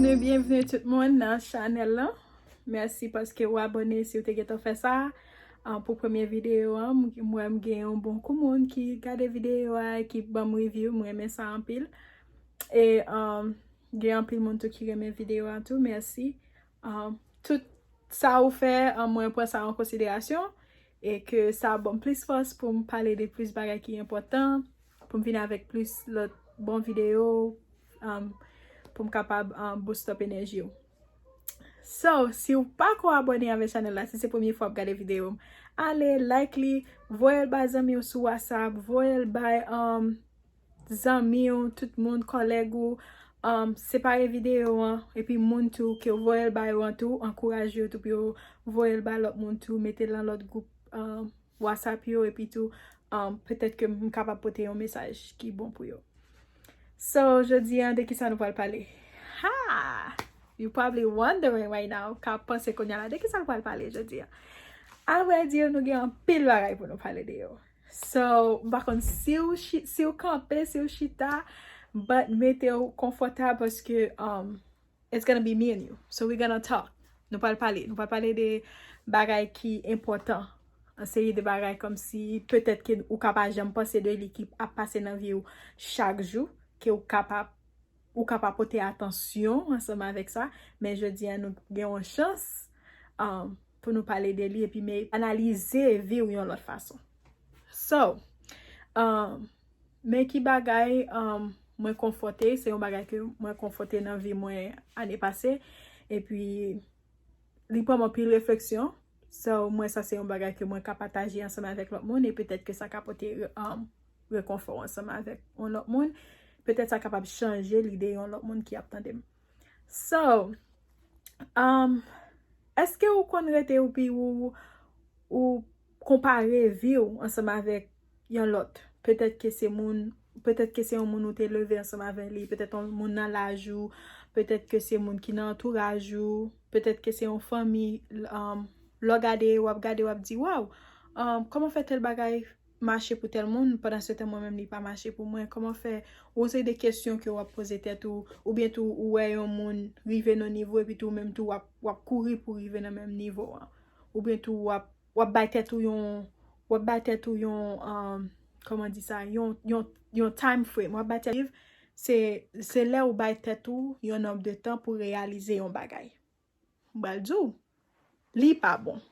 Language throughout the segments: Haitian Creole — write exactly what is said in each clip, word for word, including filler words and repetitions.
Byenvni, byenvni tout moun nan chanèl lan. Mèsi paske w abòne si w te gentan fè sa. Ah, pou premye videyo an, m, m wè m gen yon bon kou moun ki gade videyo a, ki ban m review, m renmen sa anpil. E, um, gen anpil moun tou ki renmen videyo a tou, mèsi. Um, tout sa ou fè, um, mwen pran sa an konsiderasyon e ke sa ban m plis fòs pou m pale de plis bagay ki enpòtan, pou m vin avèk plis lòt bon videyo, um, pou m kapab, um, boost up enèji w. So, si w pa ko abòne avèk chanèl la, si se premye fwa w ap gade videyo m, ale like li, voye l bay zanmi w sou WhatsApp, voye l bay, um, zanmi w, tout moun, kòlèg ou, um, separe videyo an, epi moun tou ke w voye l ba yo an tou, ankouraje yo tou pou yo voye l ba lòt moun tou, mete l nan lòt gwoup, um, WhatsApp yo, epi tou, um, petèt ke m kapab pote yon mesaj ki bon pou yo. So, jodi an, de ki sa nou pral pale? Ha! You probably wondering right now, ka panse kounye a la, de ki sa nou pral pale jodi an? Avrèdi, nou gen anpil bagay pou nou pale de yo. So, m pa konn si w chi-, si w kanpe, si w chita, but mete w konfòtab paske, um, it's gonna be me and you. So we gonna talk. Nou pral pale. Nou pral pale de bagay ki enpòtan. Yon seri de bagay kòmsi petèt ke ou ka pa janm panse de li ki ap pase nan vi w chak jou, ke ou ka pa, ou ka pa pote atansyon ansanm avèk sa, men jodi a nou gen yon chans, um, pou nou pale de li epi men analize vi w yon lòt fason. So, um, men ki bagay, um, mwen konfwonte, se yon bagay ke mwen konfwonte nan vi mwen ane pase, epi li pran m anpil refleksyon. So, mwen sa se yon bagay ke mwen ka pataje ansanm avèk lòt moun, e petèt ke sa ka pote, um, rekonfò ansanm avèk yon lòt moun. Petèt sa kapab chanje lide yon lòt moun ki ap tande m. So, um, èske ou konn rete epi ou, ou konpare vi w ansanm avèk yon lòt? Petèt ke se moun, petèt ke se yon moun ou te leve ansanm avèk li, petèt yon moun nan laj ou, petèt ke se moun ki nan antouraj ou, petèt ke se yon fanmi, um, lè w gade, w ap gade, w ap di, "Waw, um, kòman fè tèl bagay mache pou tèl moun, pandan se tan mwen menm li pa mache pou mwen?" Kòman fè, yon seri de kesyon ke w ap poze tèt ou, oubyen tou ou wè yon moun rive nan nivo epi tou ou menm tou w ap, w ap kouri pou rive nan menm nivo an. Oubyen tou w ap, w ap bay tèt ou yon, w ap bay tèt ou yon, um, kòman di sa, yon, yon, yon time frame, w ap bay tèt, se, se lè ou bay tèt ou yon nonb de tan pou reyalize yon bagay. M pral di w, li pa bon.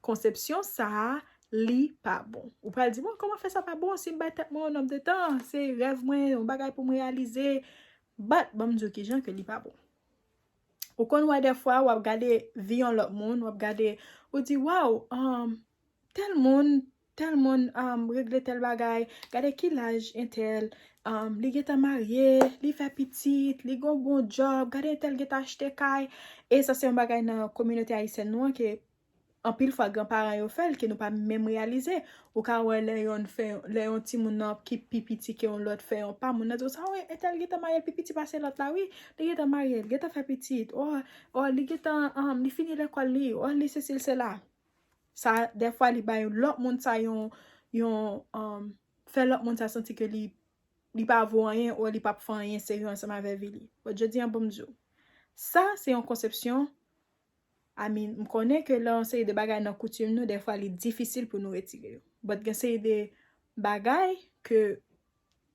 Konsepsyon sa a, li pa bon. Ou pral di, "Bon, kòman fè sa pa bon si m bay tèt mwen yon nonb de tan? Se rèv mwen, yon bagay pou m reyalize." But, ban m di w kijan ke li pa bon. Ou konn wè dèfwa, w ap gade vi yon lòt moun, w ap gade, ou di, "Waw, um, tèl moun, tèl moun, um, regle tèl bagay, gade ki laj entèl, um, li gentan marye, li fè pitit, li gon bon djòb, gade entèl gentan achte kay." E sa se yon bagay nan kominote ayisyèn nou an ke anpil fwa granparan yo fè l, ke nou pa menm reyalize. Ou ka wè lè yonn fè, lè yon timoun nan ki pi piti ke yon lòt fè yon pa, moun nan di w sa, "Wi, entèl gentan marye, l pi piti pase lòt la, wi, li gentan marye, li gentan fè pitit, o, o, li gentan, um, li fini lekòl li, o, li sesi, l sela." Sa, dèfwa, li bay lòt moun sa yon, yon, um, fè lòt moun sa santi ke li, li pa vo anyen, o li p ap fè anyen serye ansanm avè vi li. But jodi an, ban m di w, sa, se yon konsepsyon, I mean, m konnen ke lè yon seri de bagay nan koutim nou, dèfwa, li difisil pou nou retire yo. But gen seri de bagay ke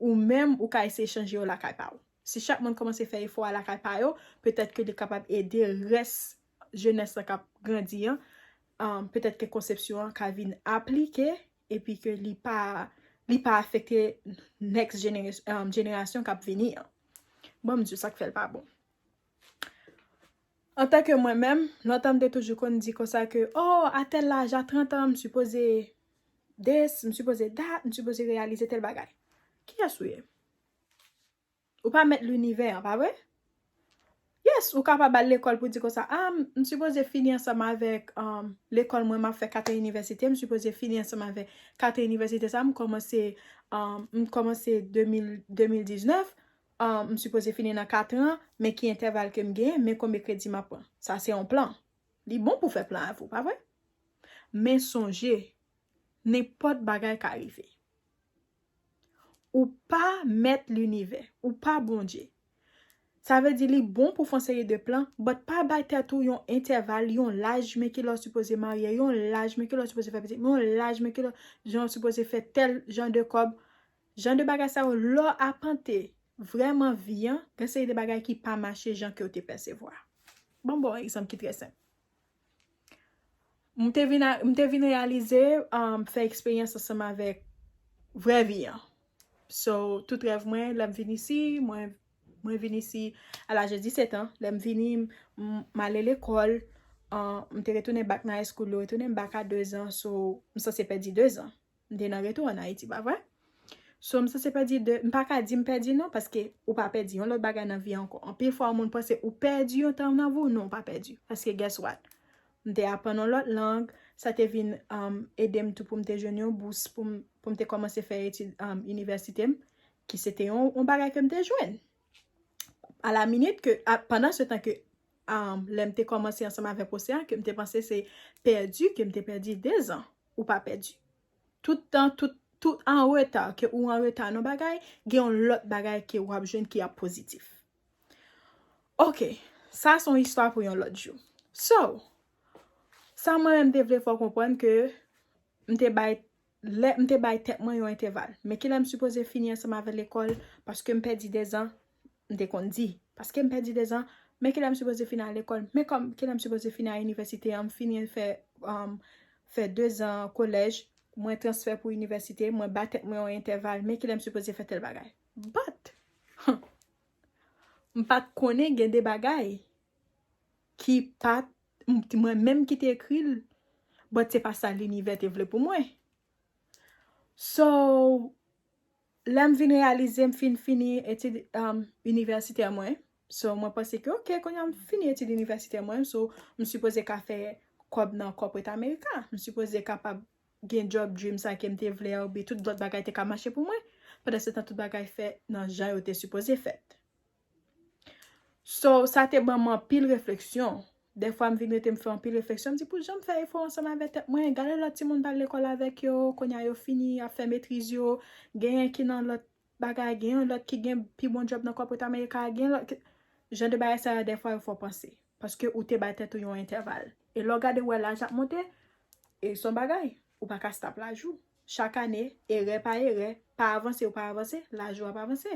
ou menm, ou ka eseye chanje yo lakay pa w. Si chak moun kòmanse fè efò a lakay pa yo, petèt ke li kapab ede rès jenès lan k ap grandi an, um, petèt ke konsepsyon an ka vin aplike, epi ke li pa, li pa afekte next genera-, um, jenerasyon k ap vini an. Ban m di w sa k fè l pa bon. Antanke mwen menm, lontan m te toujou konn di konsa ke, "O, a tèl laj, a trant an, m sipoze this, m sipoze that, m sipoze reyalize tèl bagay." Kiyès ou ye? Ou pa mèt linivè an, pa vre? Yes, ou kapab al lekòl pou di konsa, "A, m, m sipoze fini ansanm avèk, um, lekòl mwen, m ap fè katrè inivèsite, m sipoze fini ansanm avèk katrè inivèsite sa, m kòmanse, um, m kòmanse de mil, de mil diznèf, um, m sipoze fini nan kat an, men ki entèval ke m genyen, men konbyen kredi m ap pran." Sa se yon plan. Li bon pou fè plan avè w, pa vre? Men sonje, nenpòt bagay ka rive. Ou pa mèt linivè, ou pa Bondye. Sa vle di li bon pou fè yon seri de plan, but pa bay tèt ou yon entèval, yon laj, men kilè w sipoze marye, yon laj, men kilè w sipoze fè pitit, yon laj, men kilè jan w sipoze fè tèl jan de kòb. Jan de bagay sa yo, lè w apante vrèman vi an, gen seri de bagay ki pa mache jan ke w te pèsevwa. Bon, bon, egzanp ki trè senp. M te vin, a, m te vin reyalize, um, fè eksperyans ansanm avèk vrè vi an. So, tout rèv mwen, lè m vin isi, mwen, mwen vin isi a laj de disèt an. Lè m vini, m, m ale lekòl, uh, m te retounen back nan high school, yo retounen m back a dezan, so, m sanse pèdi dezan. M te nan retou ann Ayiti, pa vre? So, m sanse pèdi de, m pa ka di m pèdi non, paske ou pa pèdi yon lòt bagay nan vi ankò. Anpil fwa, yon moun panse ou pèdi yon tan nan vi w, non, ou pa pèdi. Paske, guess what? M te aprann yon lòt lang, sa te vin, um, ede m tou pou m te jwenn yon bous pou m, pou m te kòmanse fè etid, um, inivèsite m, ki se te yon, yon bagay ke m te jwenn. A la minit ke, a, pandan se tan ke, um, lè m te kòmanse ansanm avèk Osean, ke m te panse se pèdi, ke m te pèdi dezan, ou pa pèdi. Tout tan, tout, tout an reta, ke ou an reta nan bagay, gen yon lòt bagay ke w ap jwenn ki ap pozitif. Ok, sa se yon istwa pou yon lòt jou. So, sa mwen menm te vle fè w konprann ke m te bay, lè m te bay tèt mwen yon entèval. Men kilè m sipoze fini ansanm avèk lekòl, paske m pèdi dezan, m te konn di. Paske m pèdi dezan, men kilè m sipoze fini a lekòl, men kòm kilè m sipoze fini a inivèsite an, m fini fè, um, fè dezan kolèj, mwen transfè pou inivèsite, mwen ba tèt mwen yon entèval, men kilè m sipoze fè tèl bagay. But, m pa t konnen gen de bagay ki pa t, m, mwen menm ki te ekri l, but se pa sa linivè te vle pou mwen. So, lè m vin reyalize m fin fini etid, um, inivèsitè mwen, so, mwen panse ke, ok, kounye a m fini etid inivèsitè mwen, so, m sipoze ka fè kòb nan corporate America. M sipoze kapab gen job dream sa ke m te vle a, oubyen tout lòt bagay te ka mache pou mwen. Pandan se tan, tout bagay fèt nan jan yo te sipoze fèt. So, sa te ban m anpil refleksyon. Dèfwa, m vin rete, m fè anpil refleksyon. M di, pou jan m fè efò ansanm avèk tèt mwen, gade lòt timoun m t al lekòl avèk yo, kounye a yo fini, y ap fè metriz yo, genyen ki nan lòt bagay, genyen lòt ki gen pi bon job nan corporate America, gen lòt ki, jan de bagay sa yo, dèfwa, yo fè w panse. Paske ou te bay tèt ou yon entèval. E lè w gade, w wè laj ap monte, e se yon bagay, ou pa ka stop laj ou. Chak ane, erè pa erè, pa avanse ou pa avanse, laj ou ap avanse.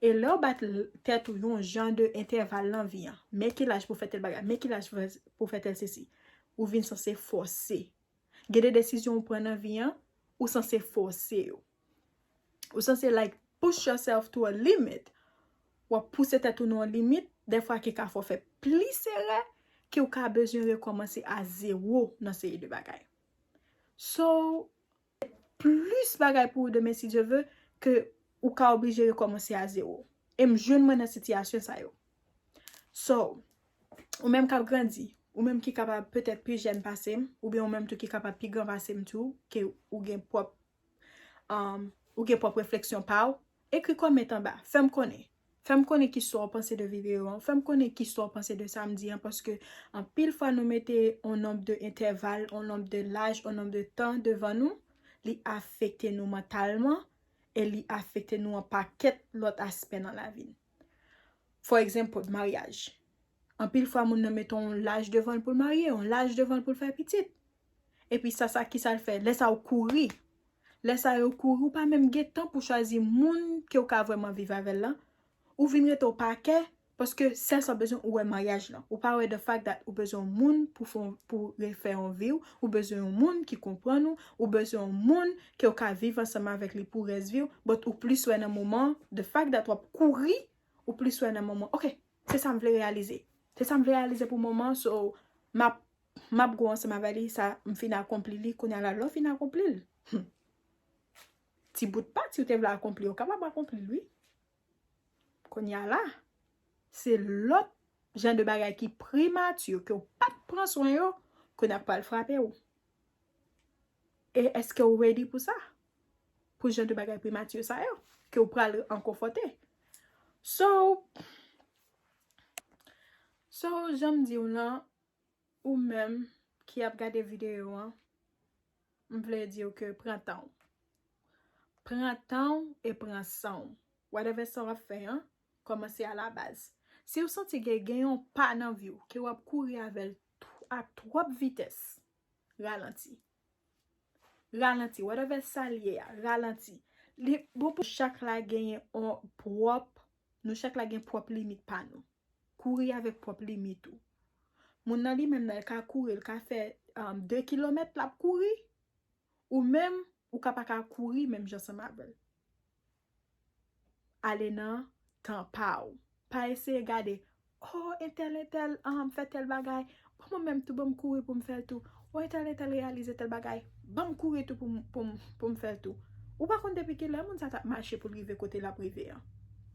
E lè w bat l-, tèt ou yon jan de entèval nan vi an, men ki laj pou fè tèl bagay, men ki laj pou fè, pou fè tèl sesi, ou vin sanse fòse. Gen de desizyon ou pran nan vi an, ou sanse fòse yo. Ou sanse, like, push yourself to a limit. W ap pouse tèt ou nan yon limit, dèfwa ki ka fè w fè plis erè, ke w ka bezwen rekòmanse a zewo nan seri de bagay. So, plis bagay pou ou demen, si Dye vle, ke ou ka oblije rekòmanse a zewo. E m jwenn mwen nan sitiyasyon sa yo. So, ou menm k ap grandi, ou menm ki kapab petèt pi jèn pase m, oubyen ou menm tou ki kapab pi gran pase m tou, ke ou gen pwòp, um, ou gen pwòp refleksyon pa w, ekri kòmant anba, fè m konnen. Fè m konnen kisa w panse de videyo an, fè m konnen kisa w panse de sa m di an, paske anpil fwa nou mete yon nonb de entèval, yon nonb de laj, yon nonb de tan devan nou, li afekte nou mantalman, e li afekte nou yon pakèt lòt aspè nan lavi n. For example, maryaj. Anpil fwa, moun nan mete yon laj devan l pou l marye, yon laj devan l pou l fè pitit. Epi sa, sa, kisa l fè? Lè sa ou kouri. Lè sa yo kouri, ou pa menm gen tan pou chwazi moun ke w ka vrèman viv avè l lan. Ou vin rete w pa kè, paske sèl sa w bezwen, ou wè maryaj lan. Ou pa wè the fact that ou bezwen yon moun pou fè, pou refè yon vi w, ou bezwen yon moun ki konprann ou, ou bezwen yon moun ke w ka viv ansanm avèk li pou rès vi w, but ou plis wè nan moman, the fact that w ap kouri, ou plis wè nan moman. Ok, se sa m vle reyalize. Se sa m vle reyalize pou moman, so, m ap, m ap gwo ansanm avè li, sa, m fin akonpli li, kounye a la, lè w fin akonpli l. Hmm. Ti bout pati ou te vle akonpli, ou kapab akonpli l, wi. Kounye a la, se lòt jan de bagay ki premati, ke w pa t pran swen yo, kounye a k pral frape w. E èske w ready pou sa? Pou jan de bagay premati sa yo, ke w pral ankonfwonte. So, so, jan m di w lan, ou menm ki ap gade videyo an, m vle di w ke pran tan w. Pran tan w e pran san w. Whatever sa w ap fè an, kòmanse a la baz. Si w santi gen, gen yon pa nan vi w, ke w ap kouri avè l tw- a twòp vitès, ralanti. Ralanti, whatever sa l ye a, ralanti. Li bon pou chak la genyen on pwòp, nou chak la gen pwòp limit pa nou. Kouri avèk pwòp limit ou. Moun nan li menm nan, l ka kouri, l ka fè um, de kilomèt l ap kouri, ou menm, ou ka pa ka kouri menm jan ansanm avè l. Ale nan tan pa w. Pa eseye gade, oh, entèl, entèl, um, fè tèl bagay. Bon, mwen menm tou, ban m kouri pou m fè l tou. Oh, entèl, entèl reyalize tèl bagay. Ban m kouri tou pou m, pou m, pou m fè l tou. Ou pa konn depi kilè moun sa t ap mache pou l rive kote l ap rive an.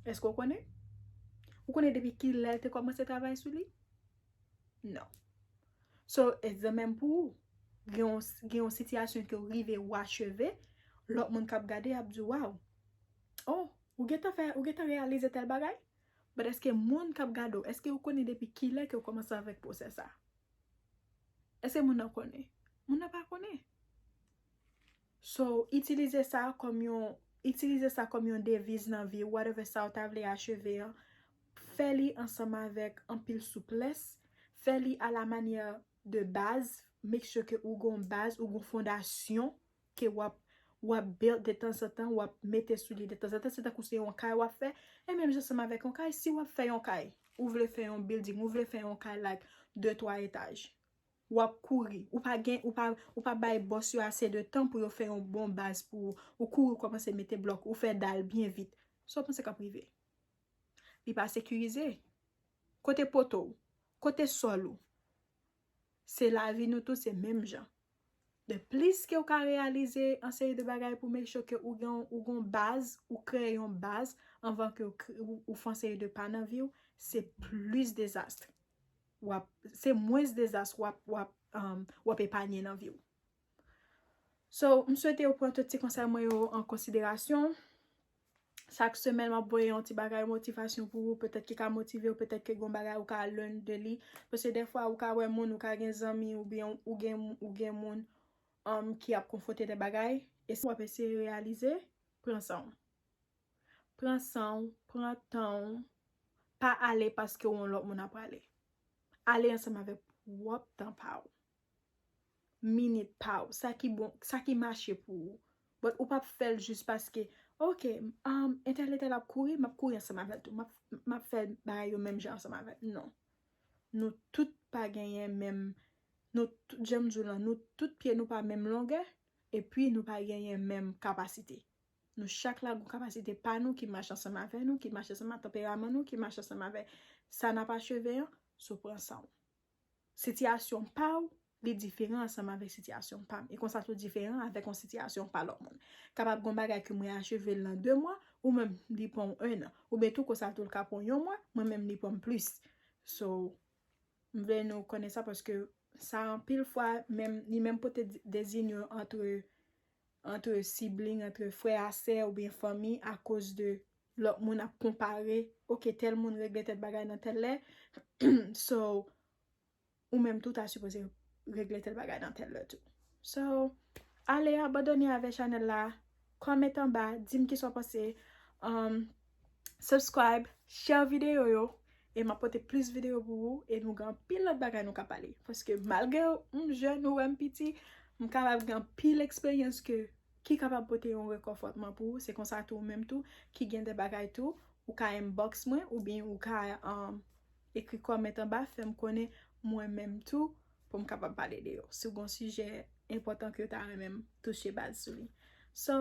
Èske w konnen? Ou konnen depi kilè l te kòmanse travay sou li? Non. So, it's the même pou ou. Gen yon, gen yon sitiyasyon ke w rive w acheve, lòt moun k ap gade ap di, waw, oh, ou gentan fè, ou gentan reyalize tèl bagay? But èske moun k ap gade w, èske ou konnen depi kilè ke w kòmanse avèk pwosè sa? Èske moun nan konnen? Moun nan pa konnen. So, itilize sa kòm yon, itilize sa kòm yon deviz nan vi w, whatever sa w ta vle acheve an. Fè li ansanm avèk anpil souplès. Fè li a la manyè de baz. Make sure ke ou gon baz, ou gon fondasyon ke w ap, w ap build de tanzantan, w ap mete sou li de tanzantan. Se tankou se yon kay w ap fè. E menm jan ansanm avèk yon kay, si w ap fè yon kay, ou vle fè yon building, ou vle fè yon kay like de twa etaj. W ap kouri. Ou pa gen, ou pa, ou pa bay bòs yo ase de tan pou yo fè yon bon baz pou ou. Ou kouri kòmanse mete blòk, ou fè dal byen vit. Sa w panse k ap rive? Li pa sekirize. Kote poto w? Kote sòl ou? Se lavi nou tou, se menm jan. De plis ke w ka reyalize an seri de bagay pou make sure ke ou gen, ou gen yon baz, ou kreye yon baz anvan ke w kre- ou, ou fè yon seri de pa nan vi w, se plis dezas. W ap, se mwens dezas w ap, w ap, um, w ap epanye nan vi w. So, m swete w pran tout ti konsèy mwen yo an konsiderasyon. Chak semèn, m ap voye yon ti bagay motivasyon pou ou, petèt ki ka motive w, petèt ke gon bagay ou ka learn de li. Paske defwa, ou ka wè moun, ou ka gen zanmi, oubyen ou gen, ou gen moun um, ki ap konfwonte de bagay. E si w ap eseye reyalize, pran san w. Pran san w, pran tan w. Pa ale paske yon lòt moun ap prale. Ale ansanm avèk pwòp tan pa w. Minit pa w. Sa ki bon, sa ki mache pou ou. But ou p ap fè l jis paske, ok, um, entèl, entèl ap kouri, m ap kouri ansanm avè l tou. M ap, m ap fè bagay yo menm jan ansanm avè l. Non. Nou tout pa genyen menm, nou tout, jan m di w lan, nou tout pye nou pa menm longè, epi nou pa genyen menm kapasite. Nou chak la gon kapasite pa nou ki mache ansanm avè nou, ki mache ansanm ak tanperaman nou, ki mache ansanm avèk sa n ap acheve an, so pran san w. Sitiyasyon pa w, li diferan ansanm avèk sitiyasyon pa m. E konsa tou diferan avèk yon sitiyasyon pa lòt moun. Kapab gon bagay ke mwen acheve l nan de mwa, ou menm li pran w en an. Oubyen tou konsa tou l ka pran w yon mwa, mwen menm li pran m plis. So, m vle nou konnen sa paske sa anpil fwa, menm, li menm pote di- dezinyon antre, antre sibling, antre frè a sè oubyen fanmi akoz de lòt moun ap konpare, ok, tèl moun regle tèl bagay nan tèl lè. So, ou menm tou ta sipoze regle tèl bagay nan tèl lè tou. So, ale abandone avè chanèl la, comment anba, di m kisa w panse, um, subscribe, share videyo yo, e m ap pote plis videyo pou ou, e nou gen anpil lòt bagay nou ka pale. Paske malgre m jèn ou wè m piti, m kapab gen anpil eksperyans ke ki kapab pote yon rekonfòtman pou ou. Se konsa tou ou menm tou ki gen de bagay tou, ou ka inbox mwen oubyen ou ka um, ekri comment anba, fè m konnen mwen menm tou pou m kapab pale de yo. Si w gen yon sijè enpòtan ke w ta renmen m touche baz sou li. So,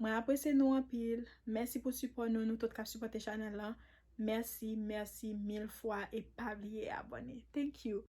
mwen apresye nou anpil. Mèsi pou sipò nou, nou tout k ap sipòte chanèl lan. Mèsi, mèsi mil fwa e pa bliye abòne. Thank you.